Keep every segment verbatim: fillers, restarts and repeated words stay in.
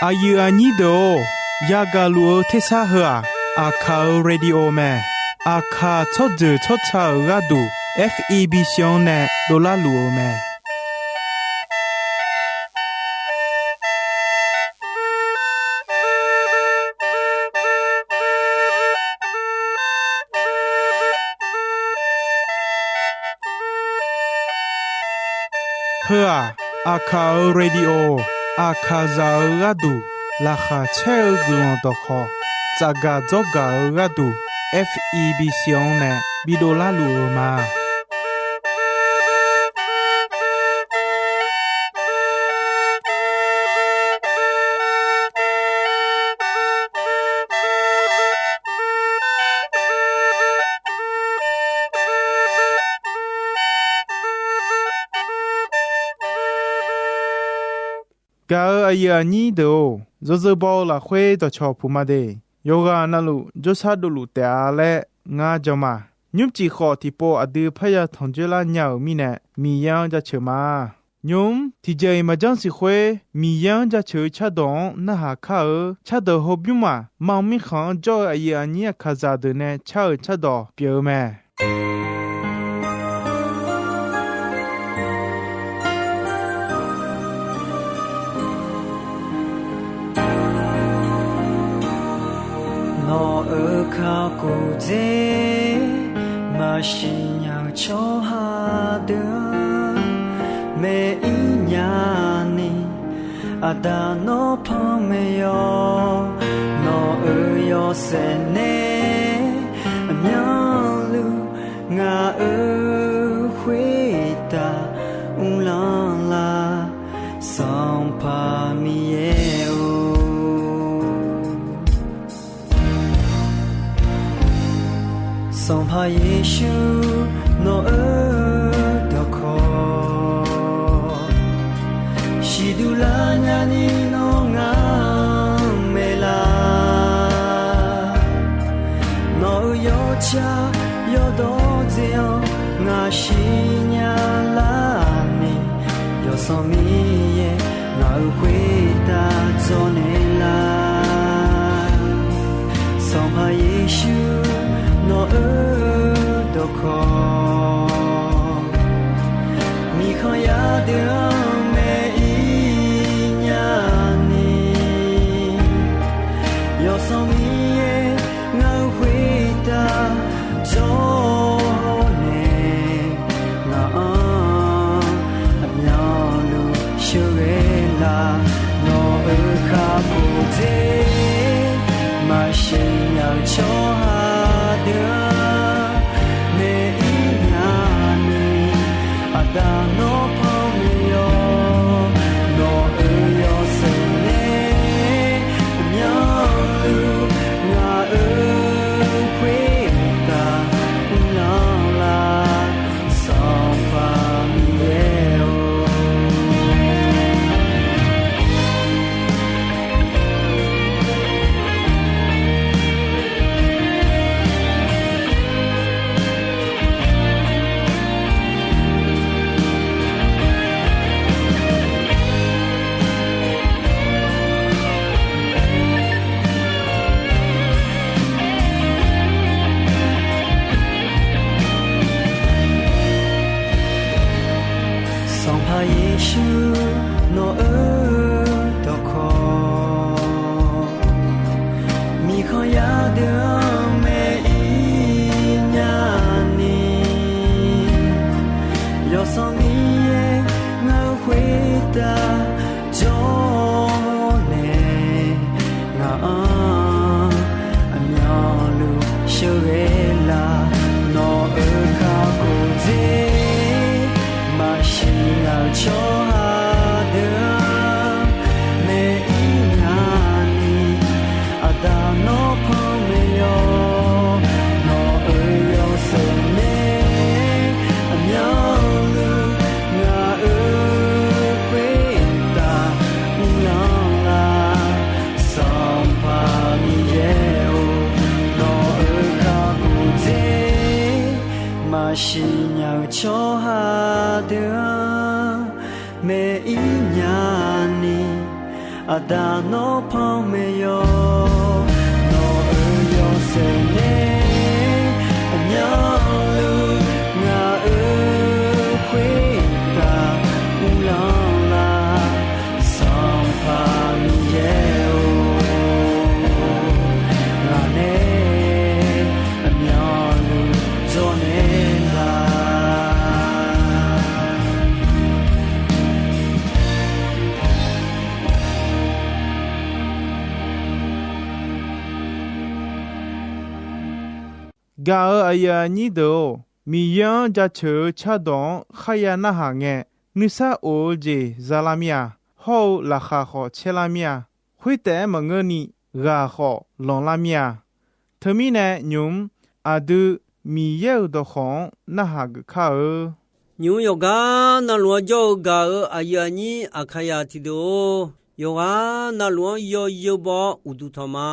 Aqyuif aqnyir deuq-or, yagaq luf-eu tersar heu-aq, Aqkaq-euq radio mae. Aqkaq tsawrjeuq tsawrca-euq gharduq, F E B C-anr nae dovlar luf-eu mae. Heu-aq, Aqkaq-euq radio, Aqkaqzaq-euq gharduq laqkhaq caer-eu guiqlanq dawqkhawq, tsafgaq dzawrgaq-eu gharduq, F E B C-anr nae bidov larluf-eu ma. Gaq-euq aqyuif aqnyir deuq-or, yawzeu baw-eu lafkhoer dawqcawq puq ma de. Yawqghaq navluf jawrshar dovluf taef-a laer ngar jan ma. Nymrcif khawf tiqpov aqdui parya tanqjoer lar nya-euq mirnae, Miqyaer-anr jaceuq ma. Nymq-mr tiqjeq-iq maqjanr siq khoer, Miqyaer-anr jaceuq-eu cardawq-anr narhaq kar-eu. Cardawq hawbymr-aq, mar mirkhanq-anr jawr-eu aqyuif aqnyir Aqkaqzaq deuq nae car-euq cardawq pyeuf-eu mae. Nawq-euq kakhof dzer maqsiq nya-eu tsawrhaq deuq-anr maeq-ir nya ni, Aqda nawr panmaeq-awq. Nawq-euq yawshaef nae aqmyanluf ngaq-euq khoertav uvlanr lar, Sanqpaq Miqyaer-or. Sanqpaq Yeqsur nawq-euq dawqkawq siqduq lar nyani nawr ngar-anr maeqlar. Nawq-euq yawtsaq yawdawr dzae-anr ngaq siqnya lar ni, Yawsanr Miqyaer ngaq-euq khoertav dzawrnaeq lar. Sanqpaq Yeqsur nawq-euq dawqkawq miqkhanq yar deuq-anr maeq-ir nya ni, Yawsanr Miqyaer ngaq-euq khoertav dzawrnaeq, ngaq-anr aqmyanluf sheuqghae lar. Nawq-euq kakhof dzer maqsiq nya-eu tsawrhaq deuq-anr maeq-ir nya ni, Aqda nawr panmaeq-awq. Nawq-euq yawshaef nae aqmyanluf ngaq-euq khoertav uvlanr lar, Sanqpaq Miqyaer-or. Sanqpaq Yeqsur nawq-euq dawqkawq miqkhanq yar deuq-anr maeq-ir nya ni, Yawsanr Miqyaer ngaq-euq khoertav dzawrnaeq, ngaq-anr aqmyanluf sheuqghae lar. Nawq-euq kakhof dzer maqsiq nya-eu tsawrhaq deuq-anr maeq-ir nya ni, Aqda nawr panmaeq-awq. Nawq-euq yawshaef nae aqmyanluf ngaq-euq khoertav uvlanr lar, Sanqpaq Miqyaer-or. Nawq-euq kakhof dzer maqsiq nya-eu tsawrhaq deuq-anr maeq-ir nya ni, Aqda nawr panmaeq yawq, nawq-euq yawshaef nae aqmyanluf ngaq-euq khoertav uvlanr lar, Sanqpaq Miqyaer-or, ngaq nae aqmyanluf dzawrnaeq lar. Gaq-euq aqyuif aqnyir deuq-or, Miqyaer-anr jaceuq-eu cardawq-anr kharya narhaq ngae, nuisar of-eu jeq za lar mir-a. Hawr-eu laqkhaq khawf caer lar mir-a. Khoertaef-aer maqngeurni, ghaq khawf lanq lar mir-a. Teumirnae nymq-mr aqdui Miqyaer-euq dawqkawq-anr narhaq geuf kar-eu. Nymq-mr yawqgar navluf-anr jawr-eu gaq-euq aqyuif aqnyir Aqkaqyaq tiqdeuq-or, yawqghaq navluf-anr yawzeu baw-awr uqduq tanq ma.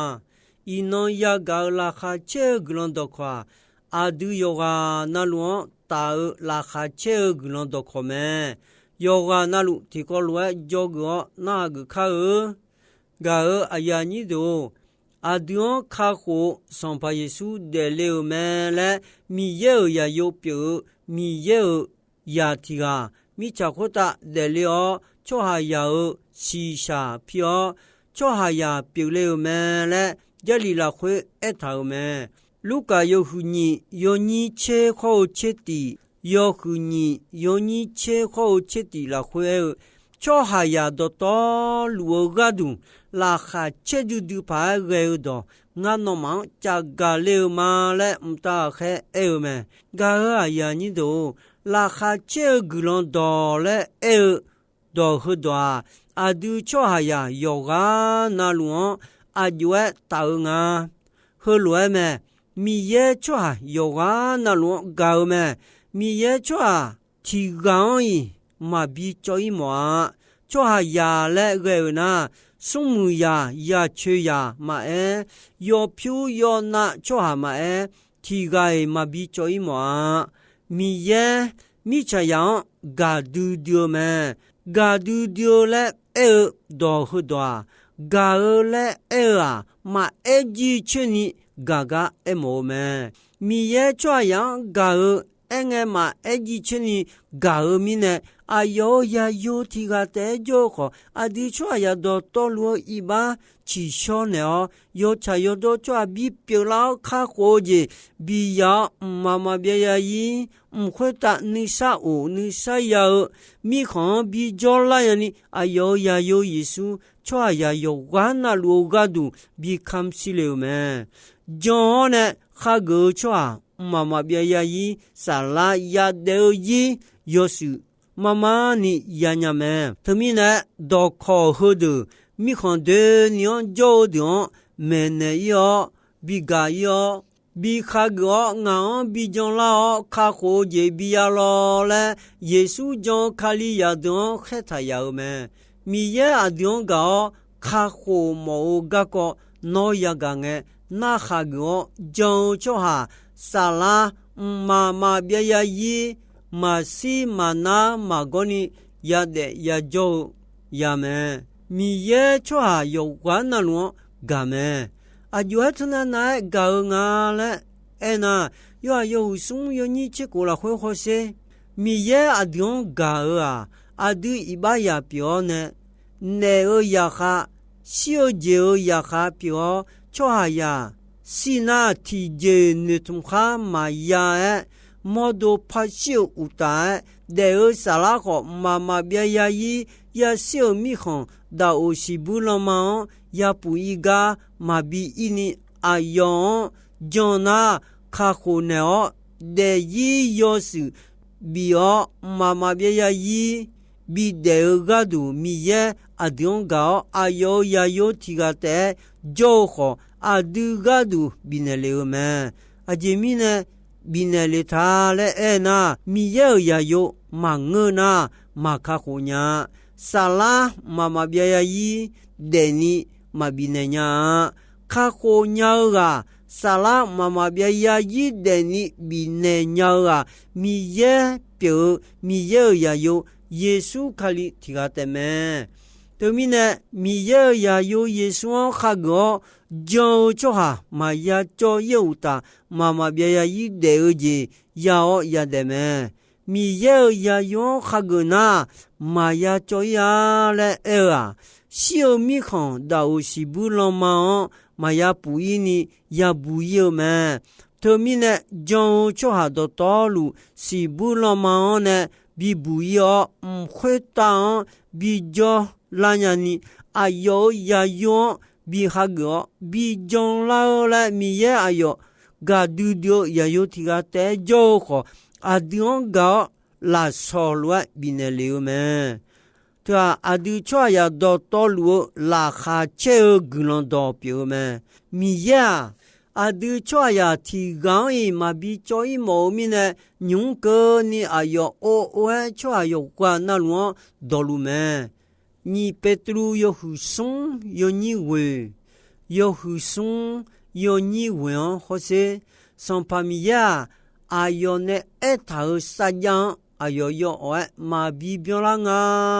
Iqnan yagaq-euq laqkhaq caer-eu guiqlanq dawqkawq-aq, aqdui yawqghaq navluf-anr taf-eu laqkhaq caer-eu guiqlanq dawqkawq mae. Yawqghaq navluf tiqkawv lof-aer dzawgeuf-awr narhaq geuf kar-eu. Gaq-euq aqyuif aqnyir deuq-or, aqdui-anr kakhof-eu Sanqpaq Yeqsur daefle-euq mae laer, Miqyaer-euq yaqyo pyeuf-eu Miqyaer-euq yaq tiq ghaq mirtsaq khoertav daefle-awr, tsawrhaqzaq-euq shiqshaq pi-awr, tsawrhaqzaq pyeufle-euq mae laer, Jarlif lafkhoer aertaq-euq mae. Lurkaf yawhuiq nyiq yawnyir tser khawr-eu tser tif, yawhuiq nyiq yawnyir tser khawr-eu tser tif lafkhoer aer-eu, tsawrhaqzaq dawqtawvluf-eu gharduq laqkhaq caerdui dui paq-aer ghae-eu dawq, ngar nawmaf-anr cavgaq le-eu ma laer mqtav ghaqkhaer aer-eu mae. Gaq-euq aqyuif aqnyir deuq-or, laqkhaq caer-eu guiqlanq dawq laer aer-eu dawq heudawq-aq, aqdui tsawrhaqzaq yawqghaq navluf-anr aqjox-aer taf-eu nga. Heulof-aer mae. Miqyaer tsawrhaq yawqghaq navluf-anr gaq-eu mae. Miqyaer tsawrhaq tiq ghaq-anr-iq maqbi cawv-ir mawf-a. Tsawrhaqzaq laer ghae-euq nar, smrmuiq zaq, yaqcoeq zaq maqaer, yawpyur yawnav tsawrhaq maqaer, tiq ghaq-iq maqbi cawv-ir mawf-a. Miqyaer mirtsaqzaq-anr gaqdui dui-eu mae. Gaqdui dui-eu laer aer-eu dawq heudawq-aq, gaq-eu laer aer-eu-aq, maqaer jircoer ni gaq gar aermawf-eu mae. Miqyaer tsawrhaqzaq-anr gaq-eu aerngae maqaer jircoer ni gaq-eu mirnae, aqyawf-euq yaqyo tiq ghaq taef-aer jawr-eu khawf, aqdui tsawrhaqzaq dawqtawvluf-eu iqbax ciqshawr naeq-awr, yawtsaq yawdawr tsawrhaq bipyeuf lar-awr kakhof-eu jeq biyaq-awr, mqmaq maqbyav ya-ir, mq khoertav nuisar of nuisar ya-eu mirkhanq-anr bijawr lar nyani, aqyawf-euq yaqyo Yeqsur tsawrhaqzaq yawqghaq navluf-eu gharduq bi kamq shir le-euq mae. Jan-awr nae khageuf-eu tsawrhaq mqmaq maqbyav ya-ir, saflar yadaef-eu jir yawshuif marmar ni yanya mae. Teumirnae, dawqkawq heudeuq mirkhanq doeni-anr jawr-eu deuq-anr maeqnaeq-ir-awr, bi gaq-ir-awr, bi khageuf-awr, ngaq-anr bi janlar-awr, kakhof-eu jeq bi ya law laer, Yeqsur jan-eu Kalizaq deuq-anr khaertaq yaf-euq mae. Miqyaer aqdui-anr gaq-awr kakhof mawf-eu garkawv nawr yagaq ngae, narhaq geuf-awr jan-eu tsawrhaq saflar mqmaq maqbyav ya-ir, maqshir maqnar maqgawr ni yadaef yajawr-eu ya mae. Miqyaer tsawrhaq yawqghaq navluf-anr gaq mae. Aqjox-aer teunav nav-aer gaq-eu nga laer aernar, yawhaq yawhuiq smr yawnyir tser khof lafkhoer hawsher. Miqyaer aqdui-anr gaq-eu-aq, aqdui iqbax yaq pyeuf-awr nae, naef-eu zaqkhav, shir-eu jeq-euq zaqkhav pyeuf-awr, tsawrhaqzaq shir nar tiqjeq noeqtmq khar maqya-aer, mawrdo par shir-euq uqtaf-aer, daef-eu saflar khawf mqmaq maqbyav ya-ir, yashir-euq mirkhanq daqoq siqbuir lanma-anr yapuf ir gar maqbi ir ni, aqyawf-anr jan nar kakhof naeq-awr, daefzir yawshuif bif-awr mqmaq maqbyav ya-ir bidaef-eu gharduq, Miqyaer aqdui-anr gaq-awr aqyawf-euq yaqyo tiq ghaq taef-aer jawr-eu khawf, aqdui gharduq bifnaeq lef-eu mae. Aqjeq mirnae bifnaeq le ta laer aernar, Miqyaer-euq yaqyo maqngeur nar, maq kakhof nya-a. Saflar mqmaq maqbyav ya-ir daefni maqbifnaeq nya-a. Kakhof nya-eu ghaq, saflar mqmaq maqbyav ya-ir daefni bifnaeq nya-eu ghaq, Miqyaer pyeuf-eu Miqyaer-euq yaqyo Yeqsur Kali tiq ghaq taef mae. Teumirnae, Miqyaer-euq zaqyo Yeqsur-anr khageuf-awr jan-eu tsawrhaq maqya cawv-ir-eu uqtaf, mqmaq maqbyav zarzir daef-eu jeq ya-awr yadaef mae. Miqyaer-euq zaqyo-anr khageuf nar, maqya cawv-ir-a laer aer-eu-aq, shir-eu mirkhanq daqoq siqbuir lanma-anr maqya puq-ir ni yabuq-ir-eu mae. Teumirnae, jan-eu tsawrhaq dawqtawvluf siqbuir lanma-anr nae bibuq-ir-awr, mq khoertav-anr bijawr lar nyani, aqyawf-euq zaqyo-anr bi hageuf-awr bijan lar-eu laer Miqyaer aqyawf gaqdui dui-eu zaqyo tiq ghaq taef-aer jawr-eu khawf, aqdui-anr gaq-awr lafsawq lof-aer bifnaeq lef-eu mae. Teu-aq, aqdui tsawrhaqzaq dawqtawvluf-eu laqkhaq caer-eu guiqlanq dawq pyeuf-eu mae. Miqyaer-aq, aqdui tsawrhaqzaq tiq ghaq-anr-iq maqbi cawv-ir mawf-eu mirnae, nymq-mr keuvni aqyawf or or-aer tsawrhaq yawqghaq navluf-anr dawqluf mae. Nyiq Beqtuvluv yawhuiq smr yawnyir ghoeq, yawhuiq smr yawnyir ghoeq-anr hawsher. Sanqpaq Miqyaer-aq, aqyawf nae aertaq-euq sarjax-anr aqyawf yawawq-aer maqbi byanlar nga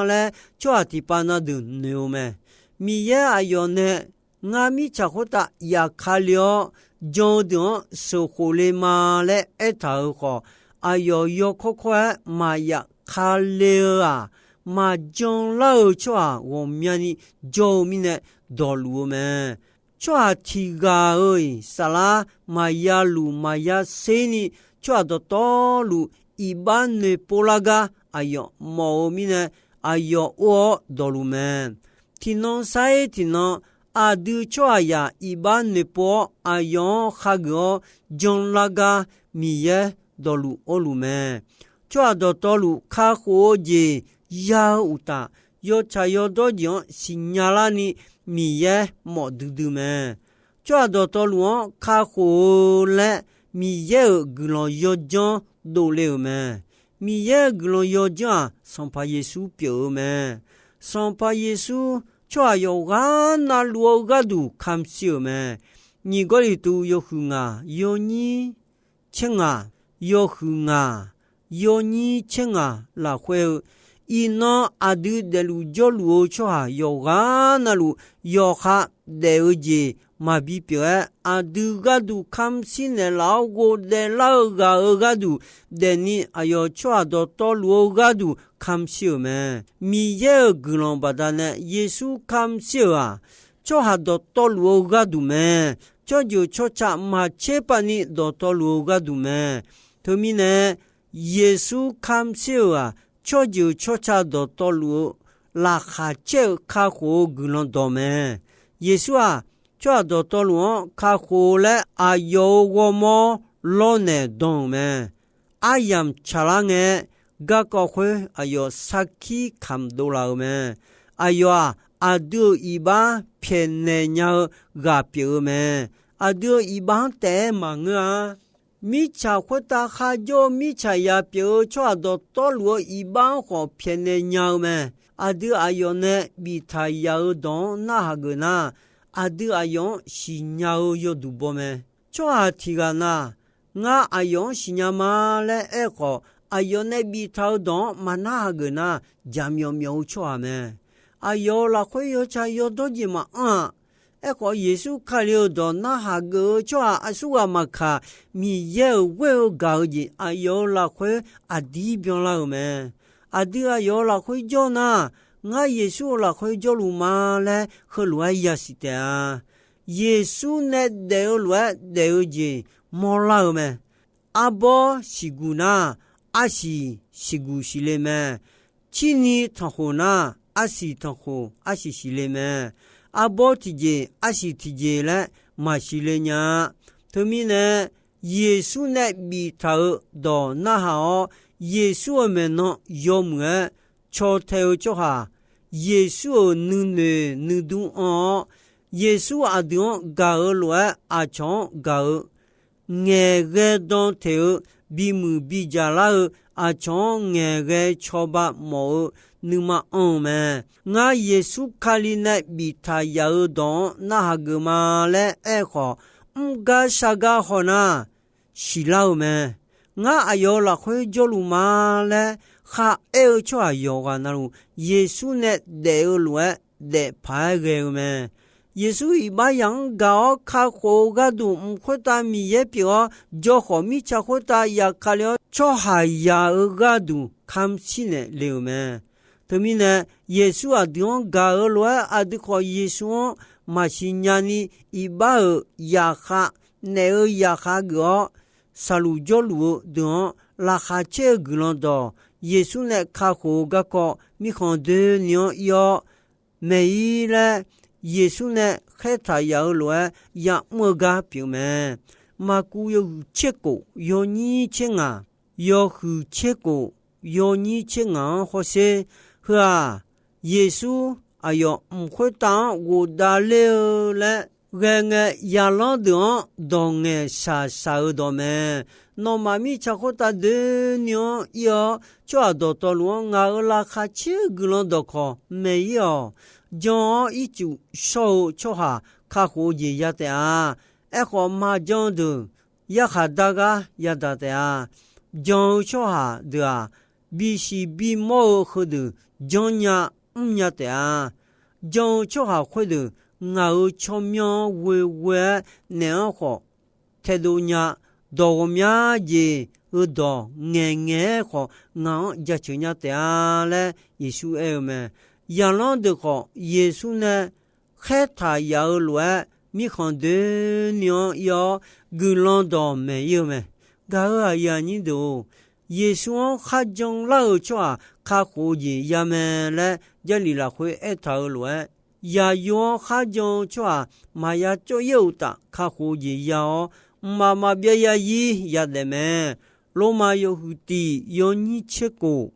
laer, tsawrhaq tiqpav na deuq noeq-eu mae. Miqyaer aqyawf nae ngar mirtsaq khoertav yaf ka le-awr, jan-eu deuq-anr sheuqkhof le ma laer aertaq-euq khawf, aqyawf yawkawr kawr-aer maqyaf ka le-eu-aq, maqjan lar-euq tsawrhaq ghawqmyani jawr-eu mirnae dawqluf-eu mae. Tsawrhaq tiq ghaq-euq-iq saflar maqya luf maqya sher ni, tsawrhaq dawqtawvluf iqbax noeqpov lar gar aqyawf mawf-eu mirnae, aqyawf or-awr dawqluf mae. Tiqnan sar-ir tiqnan, aqdui tsawrhaqzaq iqbax noeqpov-awr, aqyawf-anr khageuf-awr janlar gar Miqyaer dawqluf or luf mae. Tsawrhaq dawqtawvluf kakhof-eu jeq ya-eu uqtaf, yawtsaq yawdawr jeq-anr siqnya larni Miqyaer mawf duidui mae. Tsawrhaq dawqtawvluf-anr kakhof-eu laer Miqyaer-euq guiqlanq yawjanr dovle-euq mae. Miqyaer-euq guiqlanq yawjanr-aq, Sanqpaq Yeqsur pyeuf-eu mae. Sanqpaq Yeqsur tsawrhaq yawqghaq navluf-eu gharduq kamq shir-euq mae. Nyiq Gawrliqtu yawhuiq ngaq yawnyir tser ngaq, yawhuiq ngaq yawnyir tser ngaq lafkhoer-eu, iqnan aqdui daefluf jawrluf-eu tsawrhaq yawqghaq navluf yawqha daef-eu jeq maqbi pyeuf-aer, aqdui gharduq kamq shir naeqlaf-awr ghofdaef lar-eu ghaq-euq gharduq daefni, aqyawf tsawrhaq dawqtawvluf-eu gharduq kamq shir-euq mae. Miqyaer-euq guiqlanq baqdanae Yeqsur kamq shir-euq-aq, tsawrhaq dawqtawvluf-eu gharduq mae. Tsawrjeuq tsawrca maqtser pavni dawqtawvluf-eu gharduq mae. Teumirnae, Yeqsur kamq shir-euq-aq, tsawrjeuq tsawrca dawqtawvluf-eu laqkhaq caer-eu kakhof-eu guiqlanq dawq mae. Yeqsur-aq, tsawrhaq dawqtawvluf-anr kakhof-eu laer aqyawf-euq ghawrmawr lawrnaeq dan-euq mae. Aryamq tsaqlar ngae, garkawv khoer aqyawf sarkir kamq dovlaf-euq mae. Aqyawf-aq, aqdui-euq iqbax pyaeqnaeq nya-eu ghaq pyeuf-eu mae. Aqdui-euq iqbax-anr taef-aer maqngeur-a. Mirtsaq khoertav kharjawr-eu mirtsaq ya pyeuf-eu tsawrhaq dawqtawvluf-eu iqbax-anr khawf pyaeqnaeq nya-eu mae. Aqdui aqyawf nae biftaq yaf-eu dawq-anr narhaq geuf nar, aqdui aqyawf-anr siqnya-eu yawduq baw mae. Tsawrhaq tiq ghaq na, ngar aqyawf-anr siqnya ma laer aerkhawf, aqyawf nae biftaq-eu dawq-anr maqnarhaq geuf nar, jaqmyawf myawf-eu tsawrhaq mae. Aqyawf-euq lafkhoer yawtsaq yawdawr jeq maqanr-aq, aerkhawf, Yeqsur Kali-euq dawq narhaq geuf-eu tsawrhaq aqsurghaq maqkaq, Miqyaer-euq ghoer-eu gaq-eu jeq aqyawf-euq lafkhoer aqdir byanlar-euq mae. Aqdui aqyawf-euq lafkhoer jawr nar, ngar Yeqsur-euq lafkhoer jawrluf ma laer heulof-aer yasiq taef-a. Yeqsur nae daef-eu lof-aer daef-eu jeq mawrlar-eu mae. Arbawr siqguq nar, arsiq siqguq siqle mae. Cirni tanqkhof nar, arsiq tanqkhof arsiq siqle mae. Arbawr tiqjeq arsiq tiqjeq laer maqsiqle nya-a. Teumirnae, Yeqsur nae biftaq-eu dawq narhaq-awr, Yeqsur-euq maeqnan yawmuiq-aer caw tae-eu tsawrhaq, Yeqsur-euq nuinoeq nuidur anr-awr, Yeqsur aqdui-anr gaq-eu lof-aer aqcawq-anr gaq-eu, ngaeqghae dan teq-eu, bimuiq bidzaq lar-eu, aqcawq-anr ngaeqghae cawba mawf-eu nuima anr-eu mae. Ngar Yeqsur Kali nae biftaq yaf-eu dawq-anr narhaq geuf ma laer aerkhawf, mr gar shar gar hawnar, siqlar-eu mae. Ngar aqyawf-euq lafkhoer jawrluf ma laer kharaer-eu tsawrhaq yawqghaq navluf, Yeqsur nae daef-eu lof-aer daef paq-aer ghae-eu mae. Yeqsur iqbax yaq-anr gaq-awr kakhof-eu gharduq mq khoertav Miqyaer pyeuf-awr, jawr khawf mirtsaq khoertav yaf kale-awr, tsawrhaqzaq-euq gharduq kamq shir naeq le-euq mae. Teumirnae, Yeqsur aqdui-anr gaq-eu lof-aer, aqdui khawf Yeqsur-anr maqsiq nyani, iqbax-euq zaqkhav, naef-eu zaqkhav geuf-awr, saqluf jawrluf-eu deuq-anr laqkhaq caer-eu guiqlanq dawq, Yeqsur nae kakhof-eu garkawv mirkhanq doeni-anr ir-awr, maeq-ir laer, Yeqsur nae khaertaq yaf-eu lof-aer ya'mr-eu gar pyeuf mae. Maqkuv yawhuiq tser kof yawnyir tser ngaq, yawhuiq tser kof yawnyir tser ngaq-anr hawsher. Heu-aq, Yeqsur aqyawf mq khoertav-anr ghofdav ler-eu laer ghae ngae, zaqlanr deuq-anr dawq ngaeqshaq shaq-eu dawq mae. Nawmaf mirtsaq khoertav doeni-anr ir-awr, tsawrhaq dawqtawvluf-anr ngaq-euq laqkhaq caer-eu guiqlanq dawqkawq maeq-ir-awq. Jan-awr ircuf shawr-eu tsawrhaq kakhof-eu jeq ya taef-a. Aerkhawf, maqjan deuq yarkhaq dar gar yadaq taef-a. Jan-eu tsawrhaq deuq-aq, bisiq bimawr-eu heudeuq janrnya mrnya taef-a. Jan-eu tsawrhaq khoerdeuq ngaq-euq tsawrmyanr-anr ghoeghoe-aer naeq-anr khawf taedov nya. Dawq ghawqmya jeq-eu dawq ngaeqngaeq-aer khawf, ngaq-anr jaceuq nya taef-a laer Yeqsur aer-eu mae. Zaqlanr deuq khawf, Yeqsur nae khaertaq yaf-eu lof-aer, mirkhanq doeni-anr ir-awr, guiqlanq dawq maeq-ir-eu mae. Gaq-euq aqyuif aqnyir deuq-or, Yeqsur-anr kharjan lar-euq tsawrhaq kakhof-eu jeq ya mae laer Jarlif lafkhoer aertaq-eu lof-aer, yaqyo-anr kharjan-eu tsawrhaq maqya cawv-ir-eu uqtaf kakhof-eu jeq ya-awr, mqmaq maqbyav ya yir yadaef mae. Lormav yawhuiq tiq yawnyir tser kof,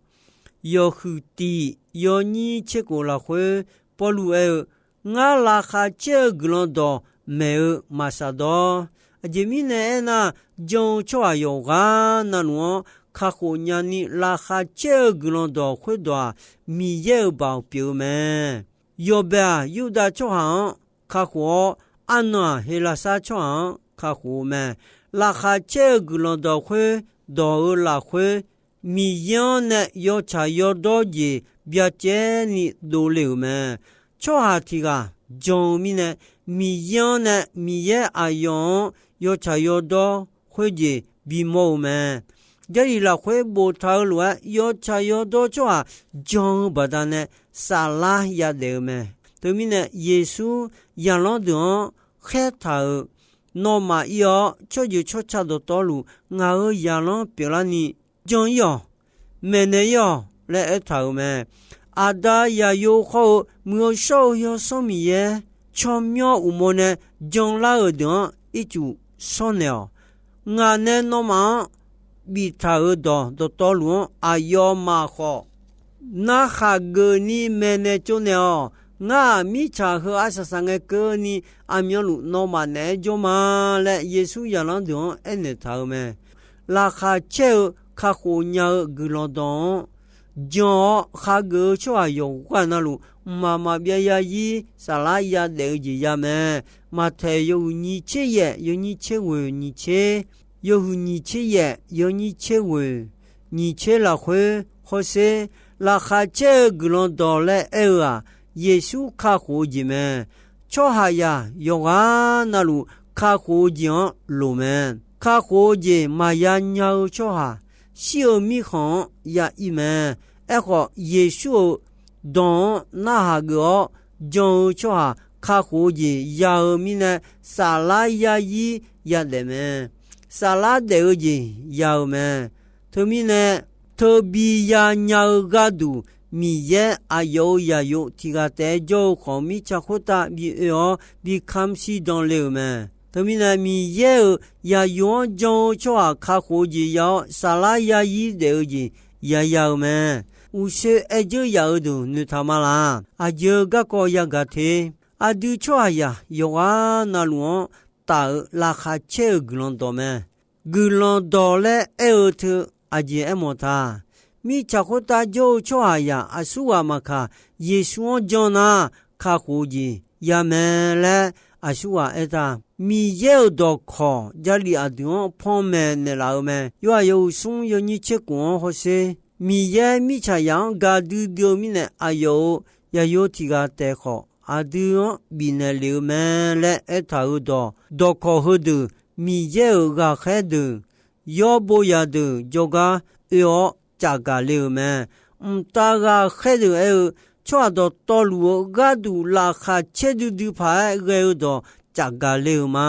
yawhuiq tiq yawnyir tser kof lafkhoer, Pawrluv aer-eu, Ngar laqkhaq caer-eu guiqlanq dawq maeq-eu maqsaq dawr. Aqjeq mirnae aernar, jan-eu tsawrhaq yawqghaq navluf-anr kakhof nyani laqkhaq caer-eu guiqlanq dawq khoerdawq-aq, Miqyaer-euq baoq pyeuf-eu mae. Yawbae-aq, Yurdav tsawrhaq-anr kakhof-awr, arnan-aq, Heqlaqsar tsawrhaq-anr kakhof-eu mae. Laqkhaq caer-eu guiqlanq dawq khoerdawq-eu lafkhoer, Miqyaer-anr nae yawtsaq yawdawr jeq byacaevni dovle-euq mae. Tsawrhaq tiq ghaq jan-eu mirnae, Miqyaer-anr nae Miqyaer aqyawf-anr yawtsaq yawdawr khoerjeq bimawr-eu mae. Jarlif lafkhoer boftaq-eu lof-aer, yawtsaq yawdawr tsawrhaq jan-eu baqdanae saflar yadaef-eu mae. Teumirnae, Yeqsur zaqlanr deuq-anr khaertaq-euq, Nawmaf ir-awr, tsawrjeuq tsawrca dawqtawvluf ngaq-euq zaqlanr pyeuflarni jan-ir-awq, maeqnaeq-ir-awq laer aertaq-euq mae. Aqda, Zaqyo hawr-eu Muiq-eu shawr-eu Yawsanr Miqyaer tsawrmyanr uqmov nae janlar-euq deuq-anr ircuf shawrnaeq-awq. Ngaq nae nawmaf-anr biftaq-euq dawq dawqtawvluf-anr aqyawfmaf khawf narhaq geufni maeqnaeq tsovnaeq-awq. Ngar-aq, mirtsaq heu arsaq saq ngae keuvni aqmyanluf nawmaf naeq-aer jawr ma laer Yeqsur zaqlanr deuq-anr aernaeq taq-eu mae. Laqkhaq caer-eu kakhof nya-eu guiqlanq dawq-anr jan-awr, khageuf-eu tsawrhaq yawqghaq navluf mqmaq maqbyav ya yir saflar yadaef-eu jeq ya mae. Maqtaeq yawhuiq nyiq tser yaef yawnyir tser ghoeq nyiq tser, yawhuiq nyiq tser yaef yawnyir tser ghoeq nyiq tser lafkhoer hawsher. Laqkhaq caer-eu guiqlanq dawq laer aer-eu-aq, Yeqsur kakhof-eu jeq mae. Tsawrhaqzaq yawqghaq navluf kakhof-eu jeq-anr loq mae. Kakhof-eu jeq maqya nya-eu tsawrhaq shir-eu mirkhanq-anr ya ir mae. Aerkhawf, Yeqsur-euq dawq-anr narhaq geuf-awr jan-eu tsawrhaq kakhof-eu jeq ya-eu mirnae, saflar ya yir yadaef mae. Saflar daef-eu jeq ya-eu mae. Teumirnae, teubi ya nya-eu gharduq Miqyaer aqyawf-euq zaqyo tiq ghaq taef-aer jawr-eu khawf, mirtsaq khoertav bi oe-awr bi kamq shir dan le-euq mae. Teumirnae, Miqyaer-euq zaqyo-anr jan-eu tsawrhaq kakhof-eu jeq ya-awr, saflar ya yir daef-eu jeq ya ya-eu mae. Uqshoe aer dzeur yaf-eu deuq noeqtaq ma laq. Aqjeq-eu garkawv yagaq te. Aqdui tsawrhaqzaq yawqghaq navluf-anr taf-euq laqkhaq caer-eu guiqlanq dawq mae. Guiqlanq dawq laer aer-eu teu aqjeq aermawf ta. Mirtsaq khoertav jawr-eu tsawrhaqzaq aqsurghaq maqkaq, Yeqsur-anr jan nar kakhof-eu jeq ya mae laer aqsurghaq aertaq. Miqyaer-euq dawqkawq Jarlif aqdui-anr panmaeq naeqlaf-eu mae. Yorhaq yawhuiq smr yawnyir tser kof-anr hawsher. Miqyaer mirtsaqzaq-anr gaqdui dui-eu mirnae aqyawf-euq zaqyo tiq ghaq taef khawf, aqdui-anr bifnaeq lef-eu mae laer aertaq-euq dawq, dawqkawq heudeuq, Miqyaer-euq ghaqkhaer deuq, yawr bo zaq deuq jawrgar oe-awr cafgaq le-euq mae. Mqtav ghaqkhaer deuq aer-eu, tsawrhaq dawqtawvluf-eu gharduq laqkhaq caer duidui paq-aer ghae-eu dawq cafgaq le-euq ma.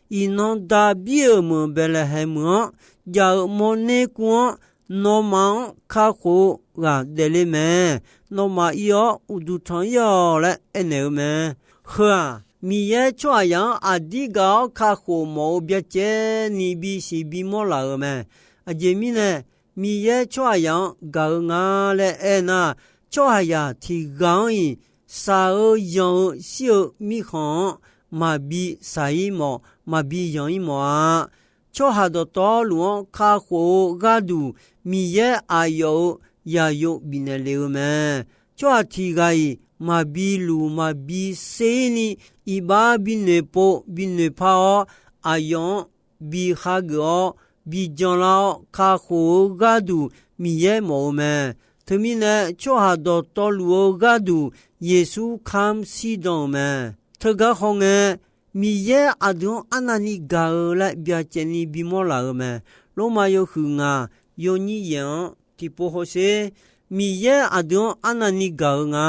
Iqnan Daqbir-euq meuq Baeqlaeqhaeq meuq-anr jav-eu mawrner kuv-anr, nawmaf-anr kakhof-eu ghaq daefle mae. Nawmaf ir-awr uqduq tanq ir-awq laer aernaeq-eu mae. Heu-aq, Miqyaer tsawrhaqzaq-anr aqdir gaq-awr kakhof mawf-eu byacaevni bisiq bimawr laf-euq mae. Aqjeq mirnae, Miqyaer tsawrhaqzaq-anr gaq-eu nga laer aernar, tsawrhaqzaq tiq ghaq-anr-iq, shaq-eu yanq-eu shir-eu mirkhanq-anr maqbi shaq-ir mawf, maqbi yanq-ir mawf-a. Tsawrhaq dawqtawvluf-anr kakhof-eu gharduq, Miqyaer aqyawf-euq zaqyo bifnaeq lef-eu mae. Tsawrhaq tiq ghaq-iq maqbi luq maqbi ser-ir ni, iqbax binoeq pov binoeq par-awr, aqyawf-anr bi hageuf-awr, bi janlar-awr kakhof-eu gharduq Miqyaer mawf-eu mae. Teumirnae, tsawrhaq dawqtawvluf-eu gharduq Yeqsur kamr shirdan-euq mae. Teugar hawngae, Miqyaer aqdui-anr arnavni gaq-eu laer byacaevni bimawr laf-eu mae. Lormav yawhuiq ngaq yawnyir yaeq-anr tiqpov hawsher. Miqyaer aqdui-anr arnavni gaq-eu nga.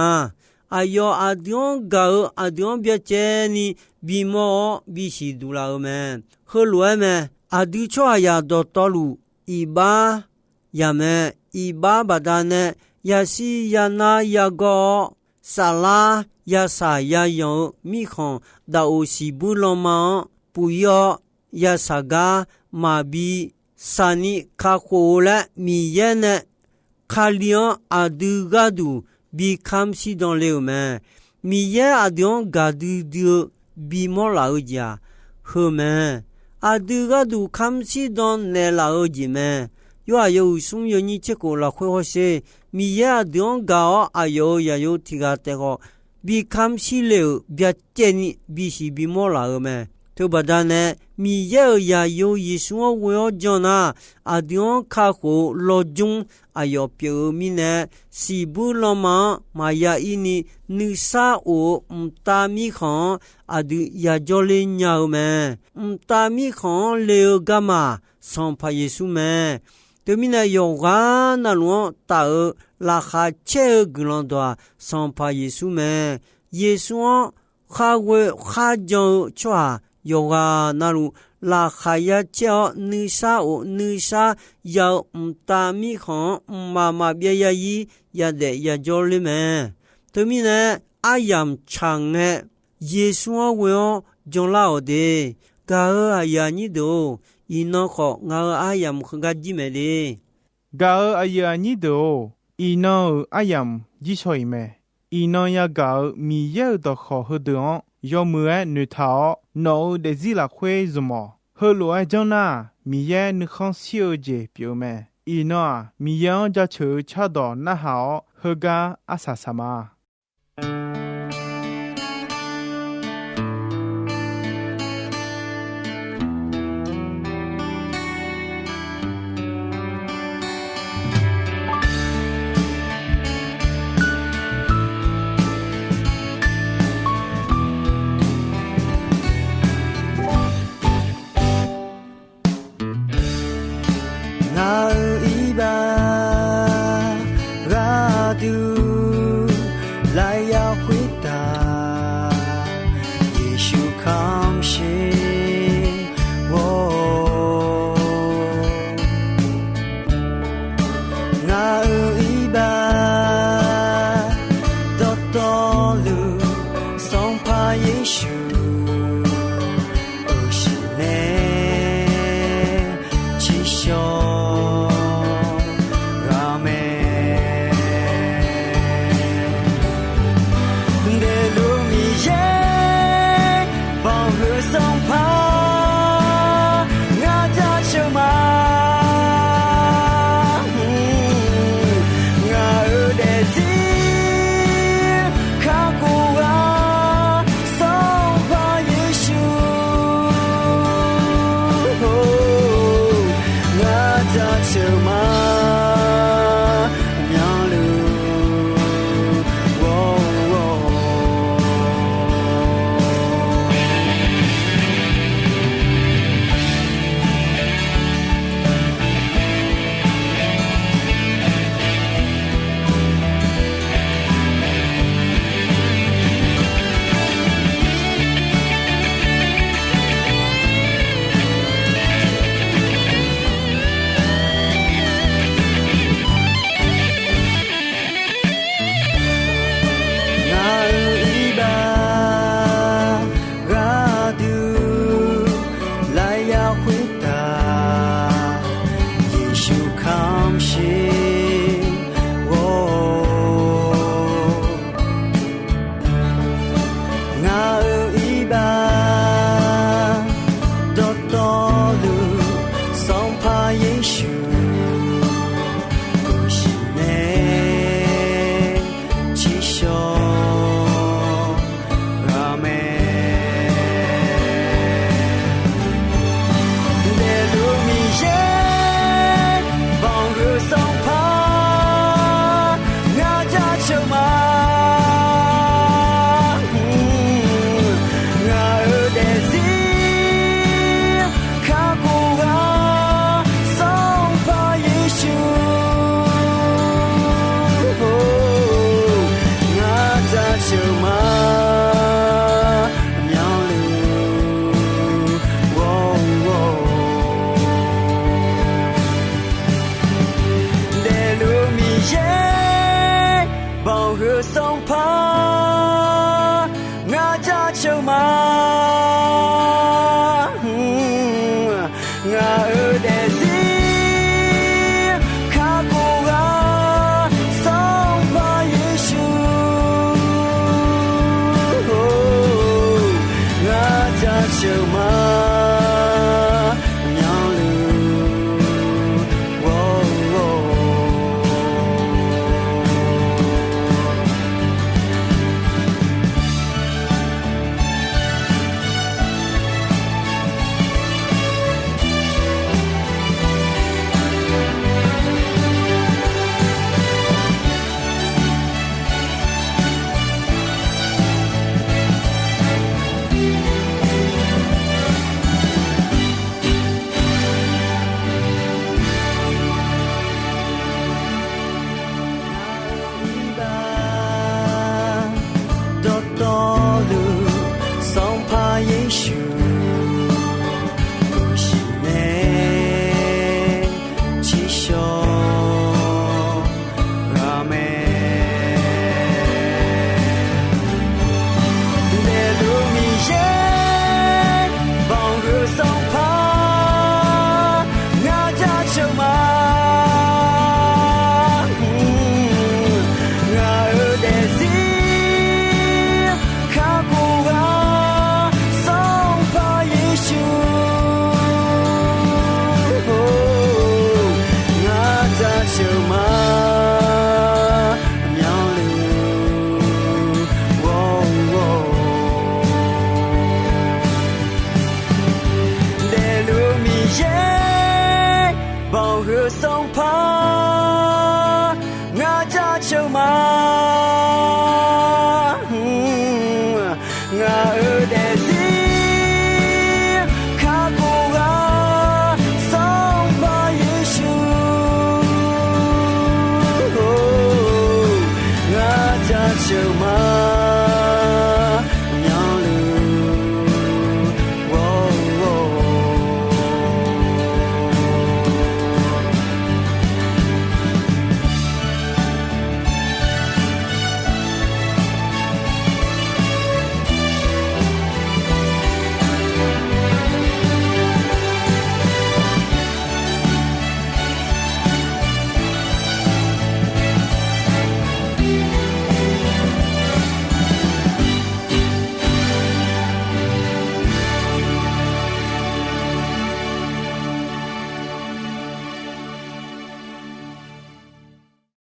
Aqyawf aqdui-anr gaq-eu aqdui-anr byacaevni bimawr-awr bisiq duq laf-eu mae. Heulof-aer mae. Aqdui tsawrhaqzaq dawqtawvluf iqbax yaq mae. Iqbax baqdanae yashir yanar yagawr-awr, saflar yashaq yayanq-eu mirkhanq daqoq siqbuir lanma-anr puq-ir-awr, yashaq gar maqbi shaqni kakhof-eu laer Miqyaer nae Kali-anr aqdui gharduq bi kamr shirdan le-euq mae. Miqyaer aqdui-anr gaqdui dui-eu bimawr laf-eu jeq-aq, heu mae. Aqdui gharduq kamr shirdan naeqlaf-eu jeq mae. Yorhaq yawhuiq smr yawnyir tserkhof lafkhoer hawsher. Miqyaer aqdui-anr gaq-awr aqyawf-euq zaqyo tiq ghaq taef khawf, bi kamr shir le-euq byacaevni bisiq bimawr laf-eu mae. Teubaqdanae, Miqyaer-euq zaqyo Yeqsur-anr ghoe-awr jan nar, aqdui-anr kakhof-eu lawrjmr aqyawf pyeuf-eu mirnae, siqbuir lanma-anr maqya ir ni, nuisar of-eu mqtav mirkhanq-anr aqdui yajawr ler nya-eu mae. Mqtav mirkhanq-anr le-eu garma, Sanqpaq Yeqsur mae. Teumirnae, yawqghaq navluf-anr taf-eu laqkhaq caer-eu guiqlanq dawq-aq, Sanqpaq Yeqsur mae. Yeqsur-anr khar ghoe khar jan-eu tsawrhaq yawqghaq navluf, laqkhaq ya caer-awr nuisar of nuisar ya-eu mqtav mirkhanq-anr mqmaq maqbyav ya ir yadaef yajawr ler mae. Teumirnae, aryamq tsaq ngae, Yeqsur-anr ghoe-awr janlar-awq de. Gaq-euq aqyuif aqnyir deuq-or, iqnan khawf ngaq-euq aryamq heugar jir mae de. Gaq-euq aqyuif aqnyir deuq-or, iqnan-euq aryamq jir shaw-iq mae. Iqnan yagaq-euq Miqyaer-euq dawqkawq heudeuq-anr yawmuiq-aer noeqtaq-awr, nawq-euq daefzir lafkhoer zmq-awq. Heulof-aer janr nar, Miqyaer nuikhanr shir-eu jeq pyeuf-eu mae. Iqnan-aq, Miqyaer-anr jaceuq-eu cardawq narhaq-awr, heugar arsaq saq ma.